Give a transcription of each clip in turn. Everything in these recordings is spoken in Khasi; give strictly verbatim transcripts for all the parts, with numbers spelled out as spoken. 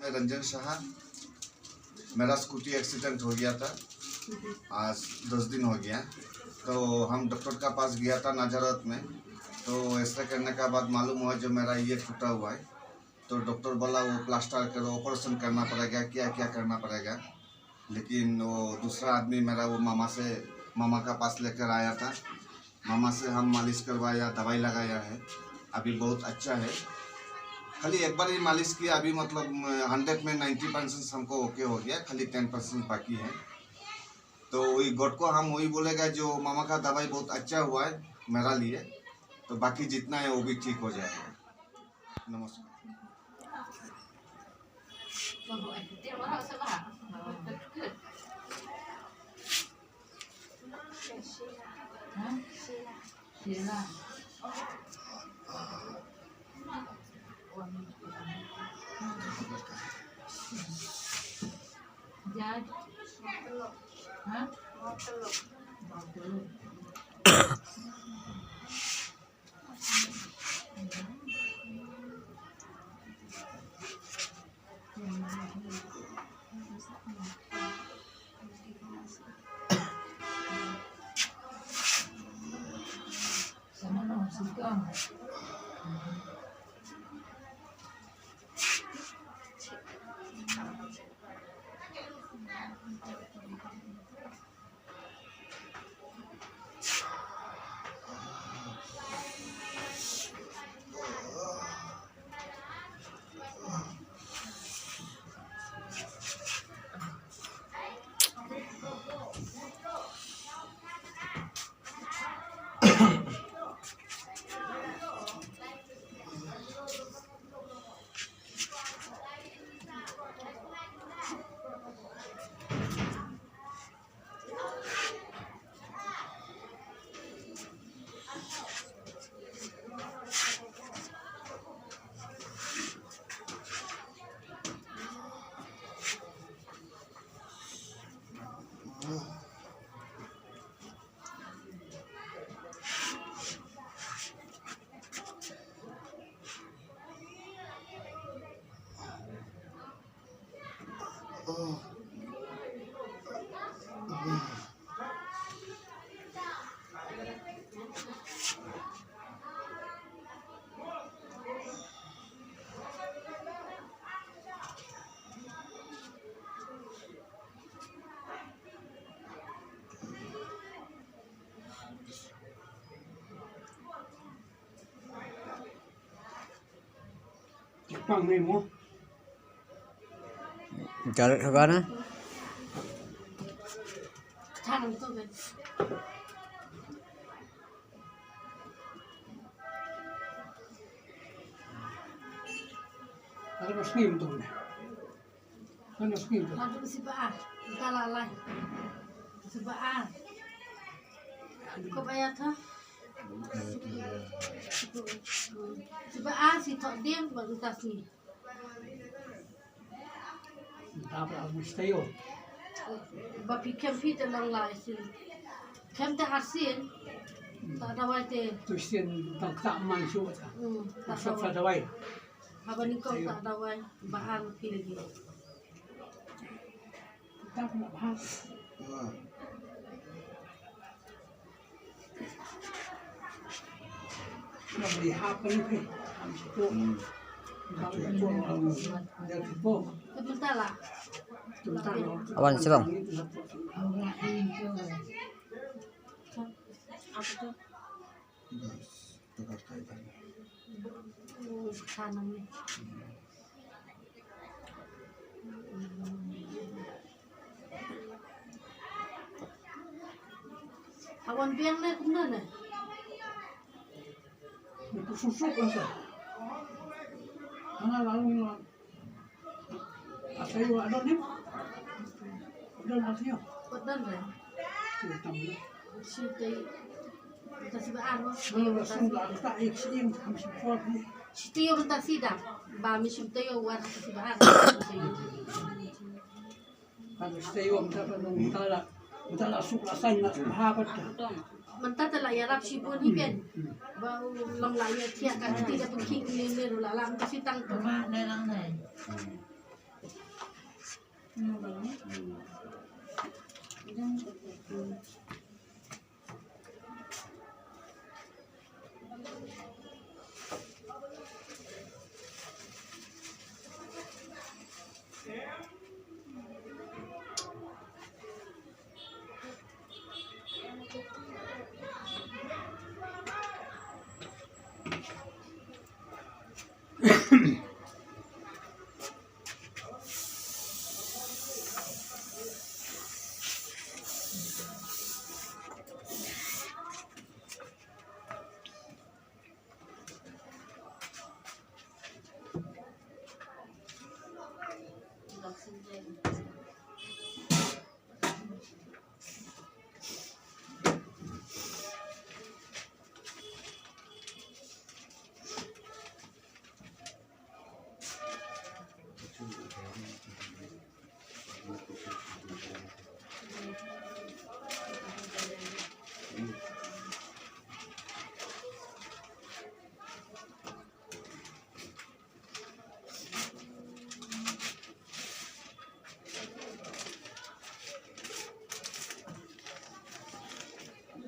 रंजन शाह, मेरा स्कूटी एक्सीडेंट हो गया था, आज दस दिन हो गया। तो हम डॉक्टर का पास गया था नाजारत में, तो एक्सरे करने का बाद मालूम हुआ जो मेरा ये फूटा हुआ है। तो डॉक्टर बोला वो प्लास्टर करो, ऑपरेशन करना पड़ेगा, क्या क्या करना पड़ेगा। लेकिन वो दूसरा आदमी मेरा वो मामा से, मामा का पास लेकर आया था। मामा से हम मालिश करवाया, दवाई लगाया है, अभी बहुत अच्छा है। खाली एक बार ही मालिश किया, अभी मतलब हंड्रेड में नाइन्टी परसेंट हमको ओके हो गया, खाली टेन परसेंट बाकी है। तो वही गॉड को हम वही बोलेगा जो मामा का दवाई बहुत अच्छा हुआ है मेरा लिए, तो बाकी जितना है वो भी ठीक हो जाएगा। नमस्कार। Pang ni mo. Jalan ke mana? Ada mas ni untung ni. Kan mas ni untung. Madu si ba, kita lalai. Si ba. Ko bayar tha. Si ba si thok dim ba utas ni. Ba phi kem phi te long lai sin. Kem te har sin. Ta dawai te. Tu sin tang ta man shu ta. Hmm, ta dawai. Haba ni kong ta dawai. Ba ar phi lagi. Ta na ba. Awan, sebang. Awan biang ne kumne ne. Ni ku susuk lah sa. Ana lalu ni. Asai wa adon ni. Adon asai. Adon ne. Sitei. Sitei. Kita siba aro. Lalu langsung lah tak iksin kami support ni. Sitei yo kita sida. Ba mi sitei yo war kita siba aro. Kan stay wa mynta ka nong mynta la, mynta la suk la sain la bha pat ka. Mynta te la ïarap shibun hi ben. Ba u long la ïa thiah ka kti da pynkhih u ne me ruh la la mynta shi tang tu. Ma ne lang ne.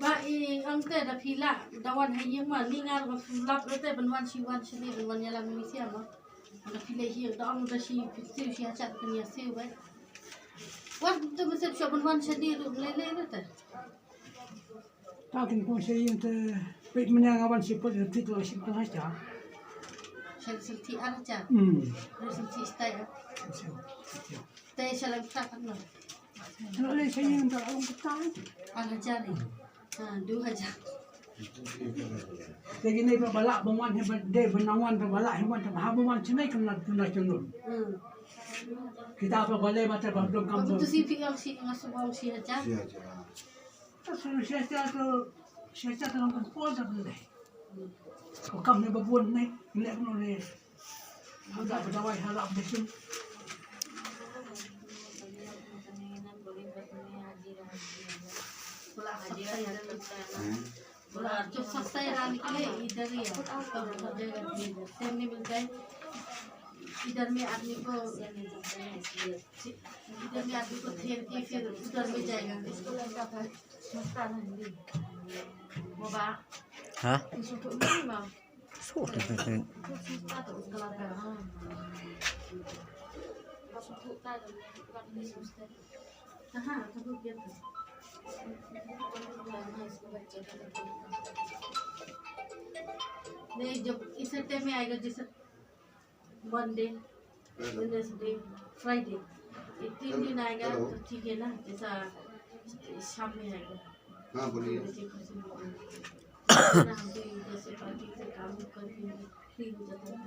Ba i ang te da phi lah da wan ha ïing ma ni nga ruh phi lap te ban wan shi wan shi ni ban wan ïalam mi sia ma. Da phi leh hi da ong da shi phi siew shi ha chat kan ïa siew ba. Wan tu mesti shu ban wan shi ni ruh leh leh te. Ta kin kong sha ïing te peit mynne nga wan shi peit te tu shi peit ha cha. Sha senti ar cha. Hmm. Senti stai ar. Te sha lang ta kan no. Lo le sha ïing ta ong ta. Ar hajar ni. Ha, du hajar. Te kine ba ba lah ban wan he ba de ban nang wan ba ba lah he wan ta ha ban wan chinai kan na na chunun. Hmm. Kita ba ba le mata ba dong kam. Tu si pi ang si nga su ong shi hajar. Shi hajar. Ta shu sha sha to sha sha to nang pol ta ne. Ko kam ne ba bun ne ne no ne. Hada ba dawai hada ba shu. Bula jo sasai ra nikle idar ya. Temne milta hai. Idar mein aadmi ko Idan ya tu ko ther ke fir udhar mein jayega. Baba. Ha? Isu to nahi ma. So. To sista to uska lagta hai. Kaha to kya to? नहीं, जब इस हफ्ते में आएगा, जिस Monday, Wednesday, Friday। ये तीन दिन आएगा तो ठीक है ना, जैसा शाम में आएगा। हाँ, बोलिए। ना, हम तो इधर से पार्टी से काम करके फ्री हो जाता है।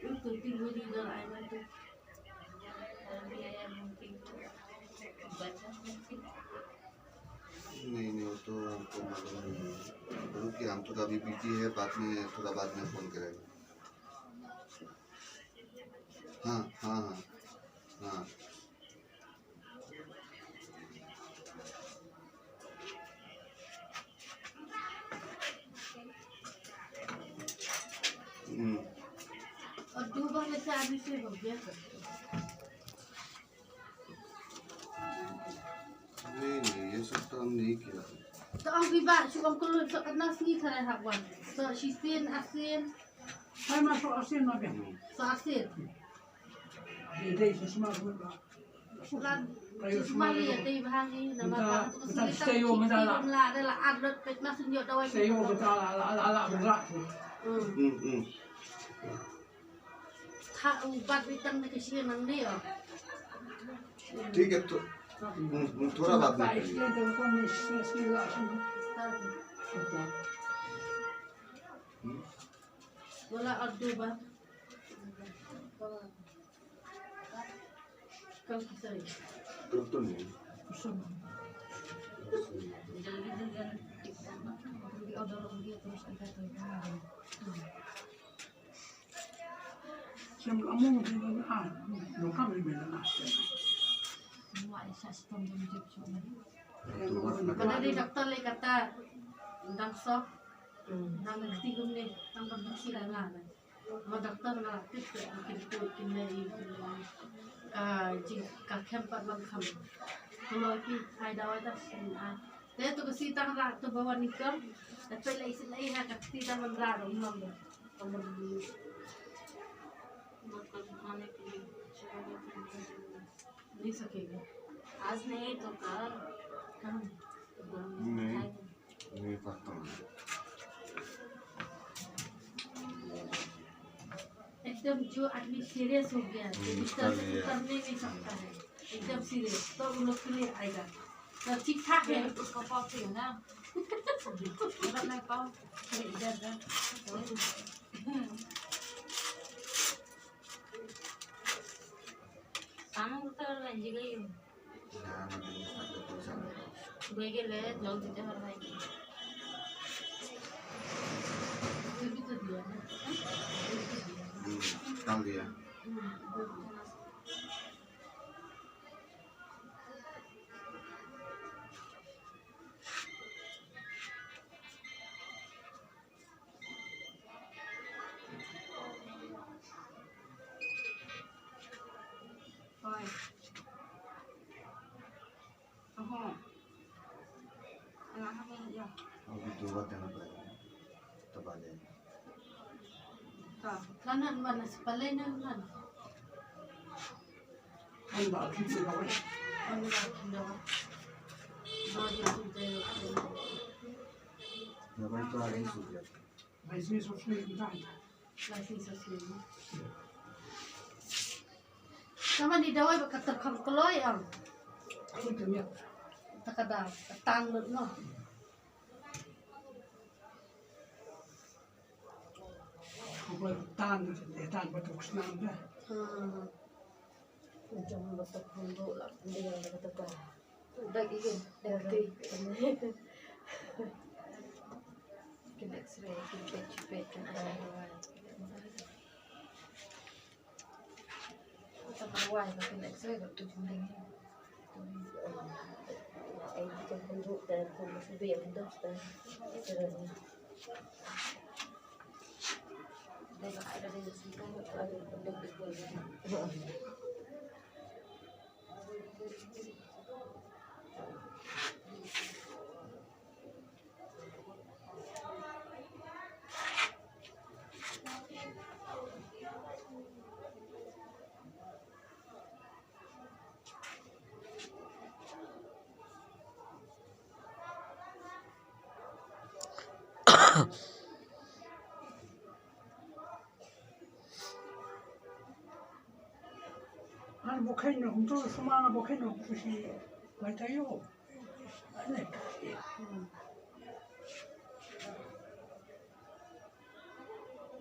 तो तो तीन बजे इधर आएगा तो नहीं, नहीं, वो तो हमको मालूम नहीं है। रुकिए, हम थोड़ा अभी बिजी है, बाद में, थोड़ा बाद में फोन करेंगे। हाँ, हाँ, हाँ, हाँ। हम्म। और दो बार ऐसे आदमी से हो गया। नहीं, नहीं, ये सब तो हम नहीं किया। तो हम भी बात, शुरू हम कुल तो करना नहीं था रहा हुआ। तो शीशेन, आसेन। Hai ma so asin ma biang. So asin. Dei dei sesma ko ba. Lan sesma li ya dei bhang ni nama ba tu sesma li ta ki la de la adlot pet ma sun yo dawai. Seyo kita la la la la berat. Hmm. Hmm, hmm. Tha u bat wi tang na ki shi nang ne o. ठीक है, तो हम्म, हम्म, थोड़ा बाद में करिए। हम्म। Wala addu ba. Kau kisah. Betul ni. Jadi dia jadi order dia terus kita tu. Siang kamu mungkin ah, bukan lebih lama. Kada di doktor le kata dang sok, dang ngerti gum ne, dang pernah sih dang ada. Ma doktor nga la tip te kin tu kin ne i ka jing ka khem pat ban kham. Ko lo ki ai dawai ta sin a. Te to ka si tang ra to ba wan ni kam. Te pe lai sin ai ha ka si tang ban ra ro mam. Ka mam ni. Ni sa ke. आज नहीं तो कल। हाँ। नहीं। नहीं पता। एकदम जो आदमी सीरियस हो गया, तो बिस्तर से उतर नहीं सकता है, एकदम सीरियस, तो उन लोग के लिए आएगा। तो ठीक ठाक है। उसका पाप है ना। मतलब मैं पाप है इधर का। Gue gele jol di jahar hai. Hmm, kal dia. Oi. Oho. Ala ha me ya. Abu tu wat na pala. Tabale. Ta. Kanan mana sepalai nan kan. An ba kin se ba wai. An ba kin da wai. Ba ya tu de. Ya ba tu ari su ya. License of slave in time. License of slave. Sama di dawai ba ka terkham keloi am. Aku tanya. Takada, katang lut no. Aku tan, tan ba tu senang dah. Hmm. Macam ba tu pun lah, dia yang kata kau. Dak igi, dak ti. Kin X-ray, kin pet, kin pet, kin M R I. Kin M R I, kin X-ray, dak tu kin ding. Ai, kin pun tu, dan pun masih dia yang dah, dan. Dah, dah, dah, dah, dah, dah, dah, dah. An bokhen no kumto suma bokhen no kusi baita yo. Ane.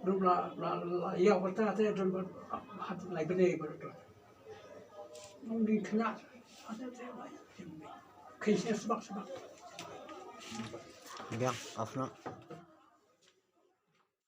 Dum la la la ya wata te dum ba hat lai bene ba to. Nong di khna. Ate te lai. Khin se sebak sebak. Biang, off no.